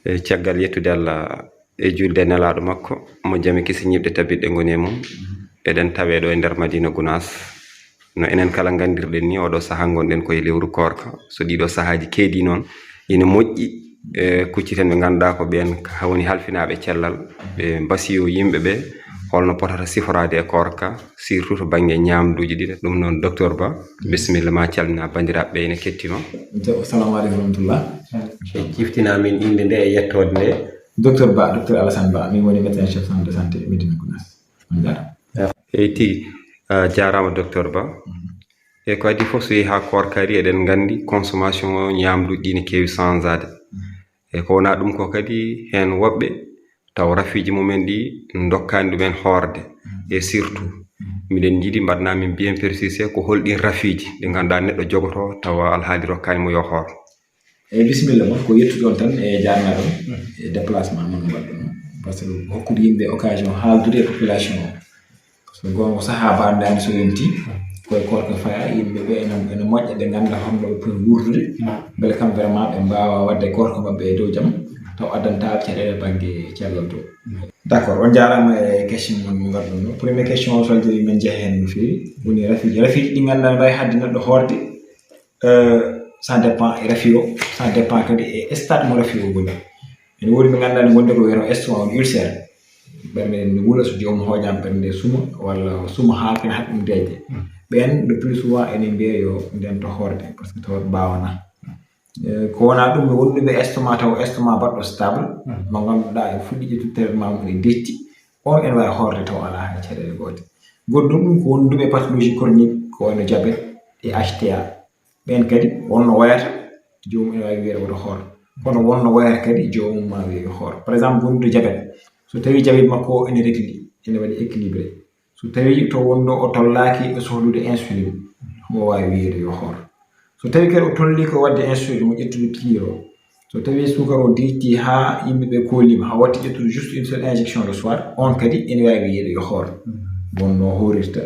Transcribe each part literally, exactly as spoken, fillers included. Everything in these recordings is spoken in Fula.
E caggal yettude Allah e julde e nelaaɗo makko, mo jami kisi ñiiɓde tabitɗe ngoni e mum, eɗen tawee ɗo e nder Madina Gunaas. No enen kala nganndirɗen ni, oɗo sahaa ngonɗen koye lewru koorka. So ɗiɗo sahaaji keedi noon, ina moƴƴi, e kucciten ɓe ngannduɗaa ko ɓeen ka woni halfinaaɓe cellal, ɓe mbasiyo yimɓe ɓe, holno potata siforaade e koorka, surtout to bannge ñaamduuji ɗi. Ɗum noon, Docteur Ba, bisimilla ma, calmina banndiraaɓe ɓe ina kettima. Assalamu aleykum wa rahmatullah. E ciftina min innde nde e yettoode nde. Docteur Ba, Docteur Alassane Ba, min woni médecin chef centre de santé Médina Gounass. On jaaraama. Eyi tigi, a jaaraama Docteur Ba. Mhm. E ko adii fof, so yehi haa koorka kadi, eɗen nganndi consommation o ñaamduuji ɗi ne keewi changeade. Mhm. E ko wonaa ɗum ko kadi, heen woɓɓe taw rafiiji mumen ɗi ndokkaani ɗumen hoorde. Mhm. E surtout, mhm, miɗen njiɗi mbaɗnaa min bien précisé ko hol ɗiin rafiiji ɗi ngannduɗaa neɗɗo jogotoo tawa alhaali rokkaani mo yo hoor. Eyi, bisimilla mon, ko yettude on tan e jaarnaade on e déplacement mon no mbaɗɗon on. Par ce que hokkude yimɓe occasion haaldude e population o. Par ce que goonga ko sahaa mbaɗndaani so yonti, koye koorka faya, yimɓe ɓe ene, ene moƴƴa ɓe ngannda honno ɓe poti wuurdude, mbele kam vraiment ɓe mbaawa waɗde koorka maɓɓe e dow jam, taw addantaa caɗeele bannge cellal to. D'accord, on jaaraama e question mon mo mbaɗɗon o. Première question o, so a jaɓi, min njeha heen no feewi. Woni rafiiji, rafiiji ɗi ngannduɗaa ne mbaawi haɗde neɗɗo hoorde, euh, ça dépend e rafi o, ça dépend kadi e stade mo rafi o woni. Ene woodi ɓe ngannduɗaa ne ngonndi ko wiyetee estomac, woni ulcère. Ɓernde ne wula so joomum hooƴaama ɓernde suma, walla suma haa kene haɗa ɗum deeƴde. Mm. Ɓeen, le plus souvent, ene mbiya yo ndento hoorde, par ce que to mbaawanaa. Eh, ko wonaa ɗum, wonduɓe estomac taw estomac baɗɗo stable, mm, mo ngannduɗaa e fuɗɗi ƴettude traitement mum ene detti, on ene waawi hoorde taw alaa hay caɗeele goote. Goɗɗum ɗum ko wonduɓe pathologie chronique, ko wayno diabète e H T A. Ɓeen kadi, wonno wayata, joomum ene waawi wiyeede woto hoor. Kono wonno wayata kadi, joomum ma wiye yo hoor. Par exemple, wondude diabète, so tawii diabète makko o ene régli, ene waɗi équilibré. So tawii to wonno o tollaaki e sohlude insuline, mo waawi wiyeede yo hoor. So tawii kadi o tolnii ko waɗde insuline, mo ƴettude piqûre o. So tawii suukar o deeƴtii haa yimɓe ɓe kooliima, haa watti ƴettude juste une seule injection le soir, on kadi ene waawi wiyeede yo hoor. Wonno hoorirta.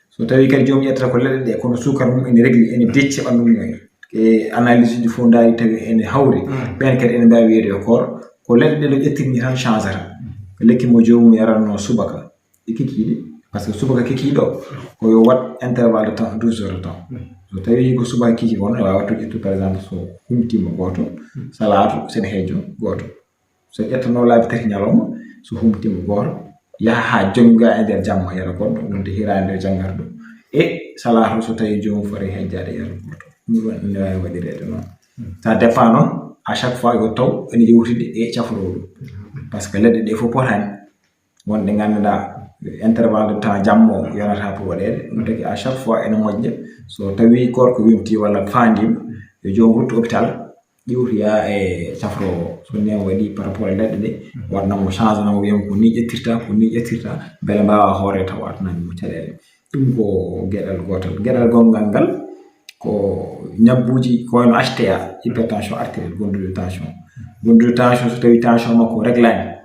So tawii kadi joomum ƴettata ko leɗɗe ɗe, kono suukar mum ene régli, ene decci ɓanndu mum en. E analyse uji fof ndaari tawi ene hawri. Mm. Ɓeen kadi ene mbaawi wiyeede yo koor. Ko leɗɗe ɗe no ƴettiri ni tan changata. Ko lekki mo joomum yaranno subaka e kikiiɗe, par ce que subaka kikiiɗe o, ko yo waɗ intervalle de temps, douze heures de temps. Mm. So tawii ko subaka kikiiɗe, kono ne waawa to ƴettu, par exemple, so humtiima gooto, mm, salaatu, sene heejo gooto. So ƴettanoo laabi tati ñalawma, so humtiima gooto, yaha haa jonnga e nder jamma yara goɗɗo, wonde hiraande o janngata ɗum. E salaatu, so tawii joomum foti hejjaade yara gooto. Ɗum ɗoon ne waawi waɗireede noon. Mm. Ça dépend noon, à chaque fois yo taw ene yewtidi e cafroowo ɗum. Mm. Par ce que leɗɗe ɗe fof potaani. Won ɗe ngannduɗaa intervalle de temps jamma o yonata pour waɗeede. Ɗum tagi à chaque fois ene moƴƴa. So tawii koorka yontii walla faandiima, yo joom ruttu hôpital, ƴewtoya e cafroowo. So ndeen waɗii par rapport e leɗɗe ɗe, waɗna mo changé, na mo wiya mo ko nii ƴettirta, ko nii ƴettirta, mbele mbaawa hoorde taw addanani mo caɗeele. Ɗum ko geɗal gootal. Geɗal gonngal ngal ko ñabbuuji ko wayno H T A, hypertension artérielle, gondude tension. Gondude tension, so tawii tension makko reglaani,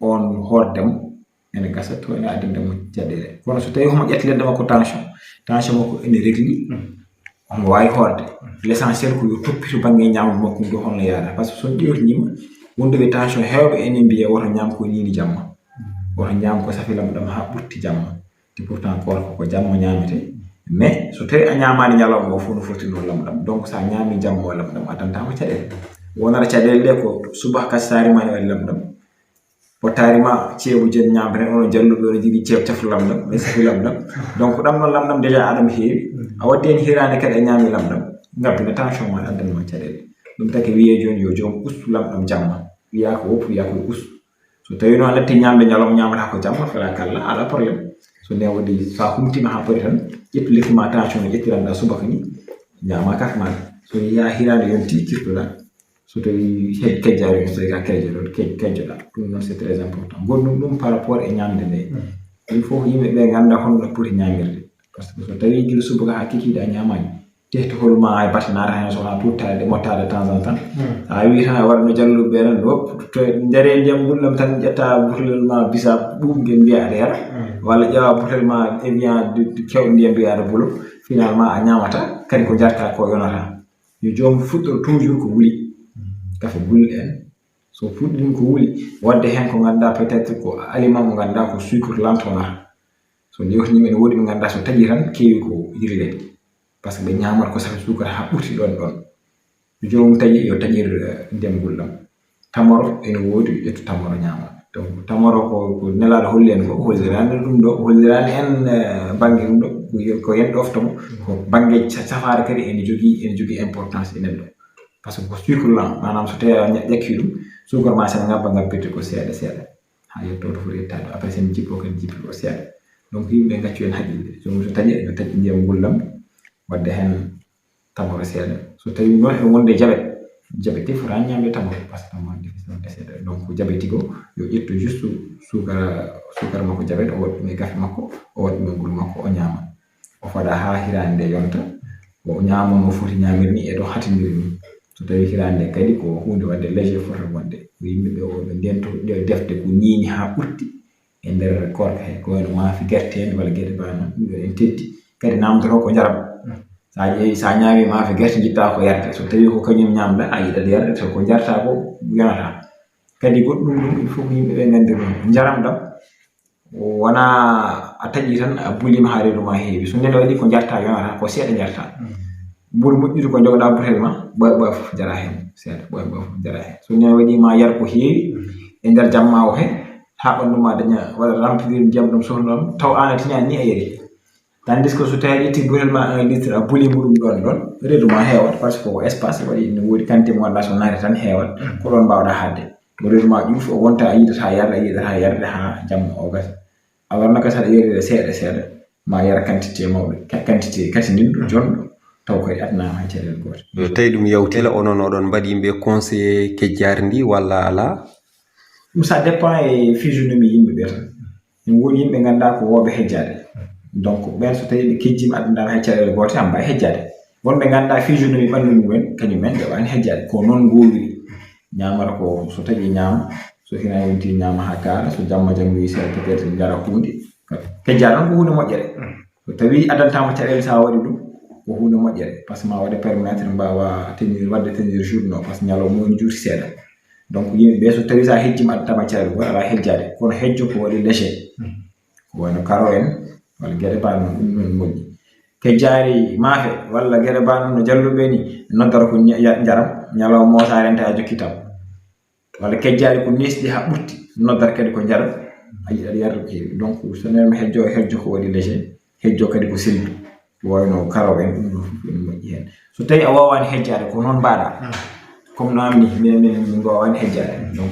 on hoorde mo, ene gasa to ene addande mo caɗeele. Kono so tawii homo ƴetti leɗɗe makko tension, tension makko ene régli, omo waawi hoorde. L'essentiel ko yo toppito bannge ñaamdu makko ndu, holno yaara. Par ce que so on ƴeewtiniima, wonduɓe tension heewɓe ene mbiya woto ñaam ko niini jamma. Woto ñaam ko safi lamɗam haa ɓurti jamma. Te pourtant koorka ko jamma ñaametee. Mais so tawii a ñaamaani ñalawma o fof no foti noon lamɗam. Donc so a ñaamii jamma o lamɗam addantaa ma caɗeele. Wonata caɗeele ɗe ko subaka so taari ma ne waɗi lamɗam. Pottaari ma ceebu jën ñaamre, onon jalluɓe, onon jogii ceeb cafru lamɗam, mais safi lamɗam. Donc, ɗam ɗon lamɗam déjà aɗa mo heewi. A waddi heen hiraande kadi a ñaami lamɗam. Ngabbina tension ma, addan ma caɗeele. Ɗum taki wiyee jooni yo joom ustu lamɗam jamma. Wiyaa ko woppu, wiyaa ko ustu. So tawii noon a natti ñaamde ñalawma, ñaamata ko jamma, fela kalla, alaa problème. So ndeen waɗi, so a humtiima haa poti tan, ƴettu lekki ma tension no ƴettiranɗaa subaka ni, ñaama kak ma. So yaa hiraande yonti, kirtoɗaa. So tawii he-, kejjaari, so tawii ka kejjoɗo, ke-, kejjoɗaa. Ɗum noon, c'est très important. Goɗɗum ɗum par rapport e ñaamde nde. Mm. Il faut ko yimɓe ɓe ngannda honno poti ñaamirde. Par ce que so tawii gila subaka haa kikiiɗe a ñaamaani, tehtogol ma e batte naata heen, so wonaa tuttaade, mottaade de temps en temps. Mm. A wii tan a waɗa no jalluɓe ɓe tan, wop, to njaree ndiyam ngulɗam tan, ƴetta butelel ma bisaab ɓuuɓnge mbiya aɗa yara, mm, walla ƴeewa butel ma Evian de, de kewɗo ndiyam mbiya aɗa bulo. Finalement, a ñaamata, kadi ko njarta ko yonata. Yo joom fuɗɗoro toujours ko wuli. Kafe gulɗe en. So fuɗɗiima ko wuli, waɗde heen ko ngannduɗaa peut-être ko aliment mo ngannduɗaa ko sucre lent wonata. So yewtiniima ene woodi ɓe ngannduɗaa so taƴi tan keewi ko yirleede. Par ce que ɓe ñaamata ko saka suukara haa ɓurti ɗoon ɗoon. Yo joomum taƴi, yo taƴir, eh, ndiyam gulɗam. Tamaro ene woodi, ƴettu tamaro ñaama. Donc tamaro ko, ko nelaaɗo holli en ko, holliraani ɗum ɗo, holliraani en, eh, bannge ɗum ɗo, ko yo-, ko yen ɗofta mo. Ko bannge sa-, safaara kadi ene jogii, ene jogii importance e nen ɗo. Par ce que ko sucre lent, maanaam so tawii a ña-, ƴakki ɗum, suukar ma sen ngabba ngabbirde ko seeɗa seeɗa. Haa yetto to foti yettaade. Après sen jippo kadi jippi ko seeɗa. Donc yimɓe ngaccu heen haqqille. Joomum so taƴi, yo taƴ ndiyam gulɗam, waɗde heen tamaro seeɗa. So tawii noon ene wonde jabet, jabeti fotaani ñaamde tamaro, par ce que tamaro defi wonde seeɗa. Donc jabeti ko yo ƴettu juste suukara, suukara makko jabet, o waɗa ɗum e kafe makko, o waɗa ɗum e nguru makko, o ñaama. O fada haa hiraande nde yonta, o ñaama no foti ñaamirde nii e ɗo hatindiri nii. So tawii hiraande nde kadi ko huunde waɗde léger fota wonde. Ko yimɓe ɓe o ɓe ndento ɗe defte ko ñiini haa ɓurti e nder koorka he, ko wayno maafe gerte en walla geɗe bana ɗum ɗo en teddi. Kadi namdoto ko njaram. Sa ƴeewi, sa ñaami maafe gerte, njitta ko yarde. So tawii ko kañum ñaamɗa, a yiɗat yarde, so ko njarta ko yonata. Kadi goɗɗum ɗum, il faut ko yimɓe ɓe nganndi ɗum. Njaram ɗam, wona a taƴi tan, a bulima haa reedu ma heewi. So ndeen waɗi ko njarta yonata, ko seeɗa njarta. Ɓuri moƴƴude ko jogɗa butel ma, ɓooya ɓooya fof jara heen. Seeɗa, ɓooya ɓooya fof jara heen. So ndeen waɗi ma yar ko heewi, e nder jamma o he, haa ɓanndu ma daña, waɗa remplir ndiyam ɗam sohluɗam, taw aan a tinaani ni a yari. Tandis que so tawii a ƴetti butel ma un litre, a buli mbuɗum ɗoon ɗoon, reedu ma heewat, par ce que ko espace waɗi, no woodi quantité mo ngannduɗaa so naati tan heewat, ko ɗoon mbaawɗaa haɗde. To reedu ma ƴuuf, o wonta a yiɗata yarde, a yiɗata yarde haa jamma o gasa. Alors no gasa aɗa yarira seeɗa seeɗa, ma yar quantité mawɗo, ka-, quantité katindinɗo, jonɗo, taw koye adnama hay caɗeele goote. Yo tawi ɗum yawti la, onon oɗon mbaɗi yimɓe conseillé kejjaari ndi walla alaa? Ɗum ça dépend e physionomie yimɓe ɓe tan. Ene woodi yimɓe ngannduɗaa ko wooɓe hejjaade. Donc ɓeen so tawii ɓe kejjiima adnama hay caɗeele goote, haa mbaawi hejjaade. Wonɓe ngannduɗaa physionomie ɓanndu mum en, kañum en ɓe waawani hejjaade. Ko noon ngoowiri. Ñaamata ko so taƴi ñaama, so hina yonti ñaama haa kaara, so jamma janngoyi seeɗa peut-être njara huunde. Kejjaade noon ko huunde moƴƴere. So tawii addantaama caɗeele so a waɗi ɗum, ko huunde moƴƴere. Par ce que ma waɗe permettre mbaawa tenir, waɗde tenir journée o, par ce que ñalawma o ene juuti seeɗa. Donc yimɓe ɓe so tawii so a hejjiima addantaama caɗeele, wona alaa hejjaade. Kono hejjo ko waɗi léger. Ko wayno karo en, walla geɗe bana noon, ɗum ɗoon moƴƴi. Kejjaari maafe, walla geɗe bana noon no jalluɓe ni, noddata ko ña-, ya-, njaram, ñalawma o so a renta a jokki tam. Walla kejjaari ko neesɗi haa ɓurti, noddata kadi ko njaram, a yiɗat yarde ko heewi. Donc so neema hejjo, hejjo ko waɗi léger, hejjo kadi ko sellu. Ko wayno karo en, ɗum ɗoon fof ene moƴƴi heen. So tawii a waawaani hejjaade, ko noon mbaɗa. Comme no am ni, min, min, min mbaawaani hejjaade. Donc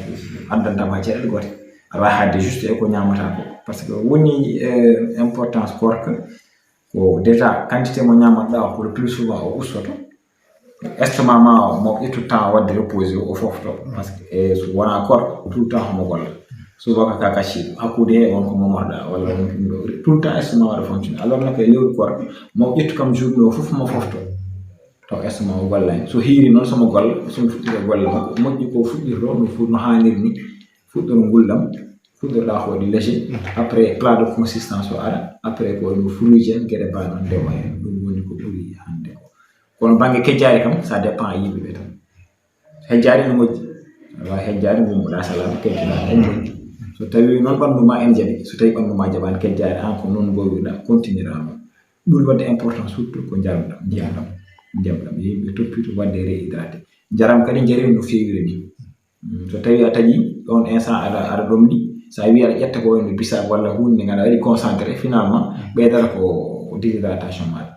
addanta ma caɗeele goote. Aɗa waawi haɗde juste e ko ñaamata ko. Par ce que woni, eh, importance koorka, ko déjà quantité mo ñaamatɗa o, ko le plus souvent o ustoto. Estomac ma o, mo ƴettu temps waɗde reposé o, o fofto. Par ce que, eh, so wona koorka, tout le temps homo golla. Souvent ko ka kacciɗo, hakkude he won ko momorɗa, walla won ko ɗum ɗo. Tout le temps estomac waɗa fonctionné. Alors no ko e lewru koorka, mo ƴettu kam journée o fof mo fofto. Taw estomac o gollaani. So hiiri noon, somo golla, somo fuɗɗira golle makko, moƴƴi ko fuɗɗirto, no fu-, no haaniri ni. Fuɗɗoro ngulɗam, fuɗɗoroɗa ko waɗi léger. Après, plat de consistance o ara. Après, ko wayno fruit en, geɗe bana noon, ndewa heen. Ɗum woni ko ɓuri hannde ko. Kono bannge kejjaari kam, ça dépend e yimɓe ɓe tan. Hejjaade no moƴƴi. Awa hejjaade, ngummoɗa salaama, kejjoɗa, ene moƴƴi. So tawii noon ɓanndu ma ene jaɓi, so tawii ɓanndu ma jaɓaani, kejjaade aan ko noon ngoowirɗa, continuera noon. Ɓuri waɗde importance surtout ko njaram ɗam, ndiyam ɗam. Ndiyam ɗam, yo yimɓe toppito waɗde réhydraté. Njaram kadi njareede no feewiri ni. Mm, so tawii a taƴi, ɗoon instant aɗa, aɗa ɗomɗi, so a wii aɗa ƴetta ko wayno bisaab walla huunde nde ngannduɗaa waɗi concentré, finalement, ɓeydata ko déshydratation maaɗa.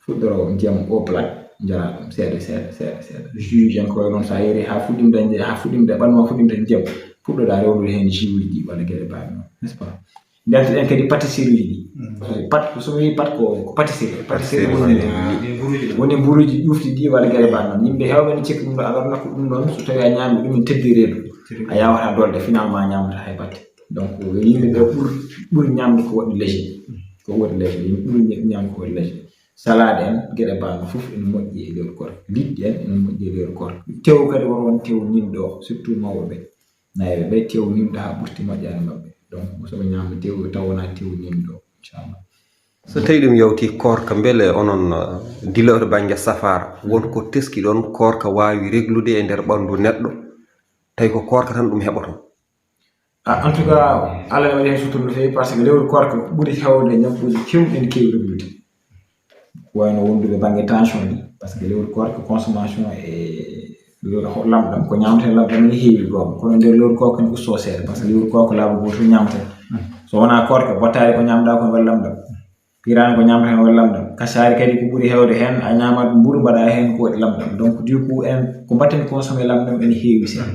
Fuɗɗoro ndiyam au plat, njara ɗum seeɗa, seeɗa, seeɗa, seeɗa. Jus en ko noon, so a yari haa fuɗɗimde, haa fuɗɗimde, ɓanndu ma fuɗɗimde ndiyam, puɗɗoɗa rewnude heen jus uji ɗi walla geɗe baaɗe noon, n'est-ce pas? Njaltuɗen kadi pâtisserie uji ɗi. Mm. Pat, so mi wii pat ko, ko pâtisserie. Pâtisserie woni, woni mburuuji ƴuufti ɗi walla geɗe baaɗe noon. Yimɓe heewɓe ne cikki ɗum ɗo, alors nokku ɗum ɗoon, so tawii a ñaami ɗum, ne teddi reedu. A yaawataa dolde, finalement a ñaamataa hay batte. Donc, yimɓe ɓe ɓur-, ɓuri ñaamde ko waɗi léger. Ko waɗi léger, yimɓe ɓuri ña-, ñaamde ko waɗi léger. Salade en, geɗe baaɗe fof ene moƴƴi e lewru koorka. Liɗɗi en ene moƴƴi e lewru koorka. Tew kadi woto won tew ñiiɓɗo, surtout mawɓe ɓe. Nayeɓe ɓe tew ñiiɓɗo haa ɓurti moƴƴaani maɓɓe. Donc, so ɓe ñaama tew, taw wonaa tew ñiiɓɗo, inchallah. So tawi ɗum yawti koorka, mbele onon, eh, dilooɓe bannge safaara, won ko teski ɗon koorka waawi reglude e nder ɓanndu neɗɗo, tawi ko koorka tan ɗum heɓoto? Ah, en tout cas, Allah ne waɗi heen sutura no feewi, par ce que lewru koorka ɓuri heewde ñabbuuji keewɗi en keewi reglude. Ko wayno wondude bannge tension ni, par ce que lewru koorka consommation e lamɗam, ko ñaamte lamɗam ne heewi goonga, kono nder lewru koorka ne usto seeɗa, par ce que lewru koorka laabi gooto ñaamte. So wonaa koorka, bottaari ko ñaamɗa ko waɗi lamɗam. Piraani ko ñaamata heen woni lamɗam. Kasaari kadi ko ɓuri heewde heen, a ñaamat mburu mbaɗa heen ko waɗi lamɗam. Donc du coup en ko mbatten consommé lamɗam ene heewi seeɗa.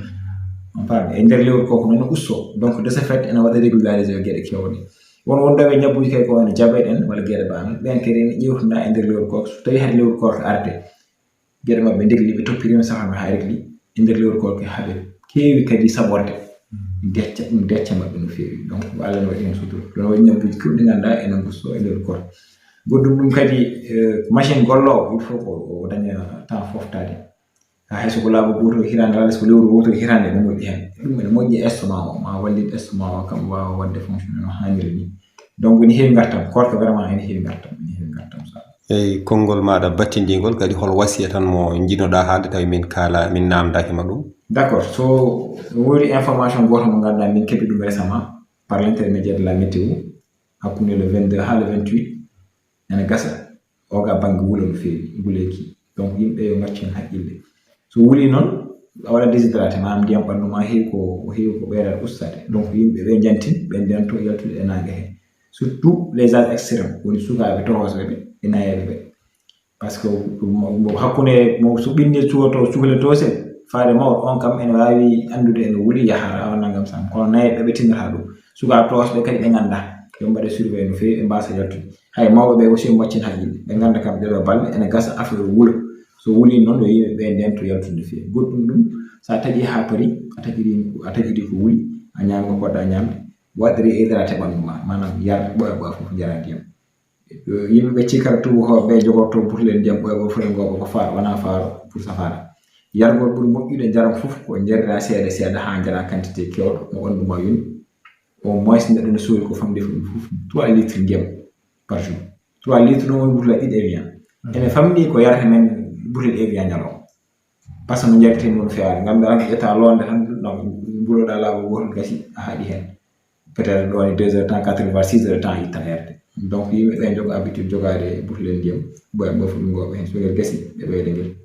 On paami, e nder lewru koorka noon usto. Donc de ce fait ene waɗa régularisé geɗe keewɗe. Won wonɗo ɓe ñabbuuji kay ko wayno diabète en walla geɗe baaɗe. Ɓeen kadi ene ƴeewtinda e nder lewru koorka. So tawi hade lewru koorka arde, geɗe maɓɓe ndegli, ɓe toppirima safa maɓɓe haa regli e nder lewru koorka, haa ɓe keewi kadi saɓorde. Decca ɗum, decca maɓɓe no feewi. Donc ko Allah ne waɗi heen sutura. Ɗum waɗi ñabbuuji keewɗi ngannduɗaa ene ngusto e nder koorka. Goɗɗum ɗum kadi, eh, machine golloowo, il faut ko o daña temps foftade. Haa hay so ko laabi gooto hitaande, alaa so ko lewru wootoru hitaande, ene moƴƴi heen. Ɗum ene moƴƴi e estomac o, ma wallit estomac o kam waawa waɗde fonctionné no haaniri ni. Donc ene heewi ngartam, koorka vraiment ene heewi ngartam, ene heewi ngartam sa. Eyi, konngol maaɗa battindiingol kadi, hol wasiya tan mo njiɗnoɗaa haalde tawi min kaala, min naamndaaki ma ɗum? D'accord, so woodi information gooto mo ngannduɗaa min keɓi ɗum récemment par l'intermédiaire de la météo, hakkunde le vingt-deux haa le vingt-huit, ene gasa oga bannge wula no feewi, nguleeki. Donc yimɓe yo ngaccu heen haqqille. So wuli noon, a waɗa déshydraté, maanaam ndiyam ɓanndu ma heewi ko, heewi ko ɓeydat ustade. Donc yimɓe ɓe njantin, ɓe ndento yaltude e naange hee. Surtout les âges extrêmes, woni sukaaɓe tohooseeɓe e nayeeɓe ɓe. Par ce que ɗum, mo, hakkunde mo so ɓinngel cuwoto, cukalel toosel, faade mawɗo, on kam ene waawi anndude ene wuli, yaha rawa nanngam sam. Kono nayeeɓe ɓe tinnata ɗum. Sukaaɓe tohooseeɓe kadi ɓe nganndaa. Yo mbaɗe surveillé no feewi, ɓe mbaasa yaltude. Hay mawɓe ɓe aussi ɓe mbaccin haqqille. Ɓe ngannda kam ɗeɗo balɗe ene gasa affaire wula. So wuli noon yo yimɓe ɓe ndento yaltude no feewi. Goɗɗum ɗum, so a taƴi haa paari, a taƴiri, a taƴiri ko wuli, a ñaami ko poɗɗa ñaamde, waɗ réhydraté ɓanndu ma, maanaam yar ɓooya ɓooya fof, njara ndiyam. Yimɓe ɓe cikkata tuubakooɓe ɓe jogorto butelel ndiyam ɓooya ɓooya foti ngooɓa ko faaro, wonaa faaro pour safaara. Yargol ɓuri moƴƴude njaram fof ko njarira seeɗa seeɗa haa njara quantité keewɗo mo ɓanndu ma yoni. Au moins neɗɗo ne soodi ko famɗi fof trois litres ndiyam par jour. Trois litres noon woni butel ɗiɗi Evian. Ene famɗi ko yarata men butel Evian ñalawma. Par ce que no njareten ɗum no feewaade. Ngam ɓe ranke ƴetta loonde tan, donc mbuloɗaa laaɓa gootol gasi a haɗi heen. Peut-être ɗo woni deux heures temps, quatre heures, six heures temps itta heerde. Donc yimɓe ɓe jogo habitude jogaade butelel ndiyam, ɓooya ɓooya fof ɗum ngooɓa heen. So ngel gasi, ɓe ɓeyda ngel.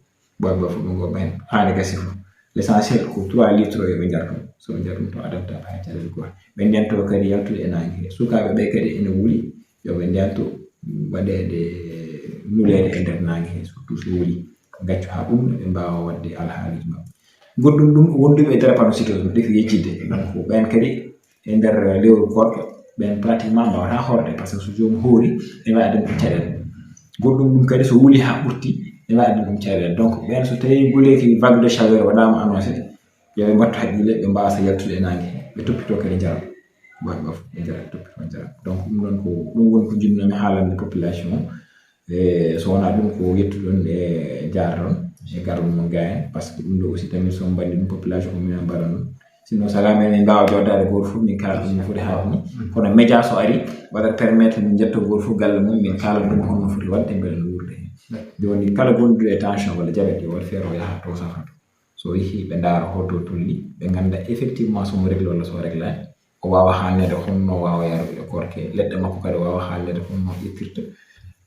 Ɓooya ɓooya fof ɗum ngooɓa heen. Haa nde gasi fof. L'essentiel ko trois litres o yo ɓe njar ɗum. So ɓe njar ɗum to adanta ɓe hay caɗeele gooto. Ɓe ndento kadi yaltude e naange hee. Sukaaɓe ɓe kadi ene wuli, yo ɓe ndento waɗeede nuleede e nder naange hee, surtout so wuli. Gaccu haa ɓuuɓna, ɓe mbaawa waɗde alhaaliiji maɓɓe. Goɗɗum ɗum, wonduɓe e drépanocytose, ɓe ko yejjitde. Donc ɓeen kadi e nder lewru koorka, ɓeen pratiquement mbaawataa hoorde, par ce que so joomum hoori, ene waawi addan ɗum caɗeele. Goɗɗum ɗum kadi, so wuli haa ɓurti, ene waawi addan ɗum caɗeele. Donc ɓeen, so tawii nguleeki vague de chaleur waɗaama annoncé, yo ɓe mbattu haqqille, ɓe mbaasa yaltude e naange, ɓe toppitoo kadi njaram. Ɓooya ɓooya fof ɓe njara, ɓe toppitoo njaram. Donc ɗum ɗoon ko, ɗum woni ko njiɗnoomi haalande population o. E so wonaa ɗum, ko yettude on e jaarde on e garol mon gaayen, par ce que ɗum ɗo aussi tamit so on mbaɗi ɗum, population ko minen mbaɗa ɗum. Sinon saka men en mbaawa jooɗaade gooto fof min kaala ɗum no foti haalde ni. Kono média so ari, waɗat permettre min njetto gooto fof galle mum, min kaala ɗum honno foti waɗde mbele no wuurde heen. Jooni kala gonduɗo e tension walla diabète, yo waɗ feere o yaha to safara to. So yehi, ɓe ndaara holto tolni, ɓe ngannda effectivement so mo régli walla so o réglaani. O waawa haalneede honno waawa yarude e koorka, leɗɗe makko kadi o waawa haalneede honno ƴettirta.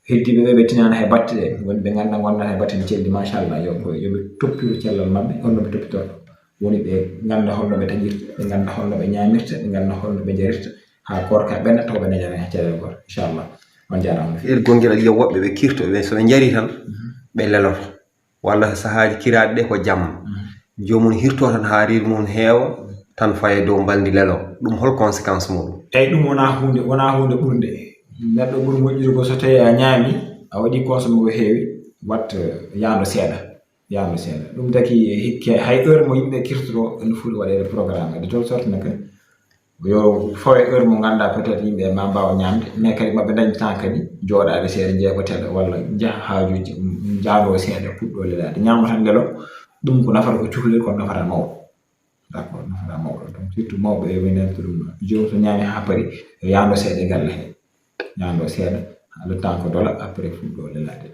Heddiiɓe ɓe, ɓe tinaani hay batte ɗe, woni ɓe ngannda, ngondata hay batte ɗe celli, machallah, yo, yo ɓe toppitu cellal maɓɓe, honno ɓe toppitorto. Woni ɓe ngannda honno ɓe taƴirta, ɓe ngannda honno ɓe ñaamirta, ɓe ngannda honno ɓe njarirta, haa koorka ɓenna taw ɓe dañaani hay caɗeele gooto, inchallah. On jaaraama no feewi. E gonngel aɗa yiya woɓɓe ɓe kirto, ɓe so ɓe njarii tan, ɓe leloto. Walla sahaaji kiraaɗi ɗe ko jamma. Joomum hirtoo tan haa riir mum heewa, tan faya e dow mbalndi leloo. Ɗum hol conséquence muuɗum? Eey, ɗum wonaa huunde, wonaa huunde ɓurnde. Neɗɗo ɓuri moƴƴude ko so tawii a ñaami, a waɗii consommé ko heewi, wat yaando seeɗa, yaando seeɗa. Ɗum taki hikke hay heure mo yimɓe kirtotoo, ene foti waɗeede programme de telle sorte ne que yo fawe heure mo ngannduɗaa peut-être yimɓe ma mbaawa ñaamde, mais kadi maɓe ndañ temps kadi jooɗaade seeɗa, njeeɓa tele walla njaha haajuuji, njaadoo seeɗa, puɗɗoo lelaade, ñaama tan lelo. Ɗum ko nafata ko cukalel, kono nafata mawɗo. D'accord, nafata mawɗo. Donc surtout mawɓe ɓe, ɓe ndento ɗum ɗo. Joomum so ñaami haa paari, yo yaando seeɗa e galle hee. Ñaando seeɗa Le temps ko dola, après fuɗɗo lelade.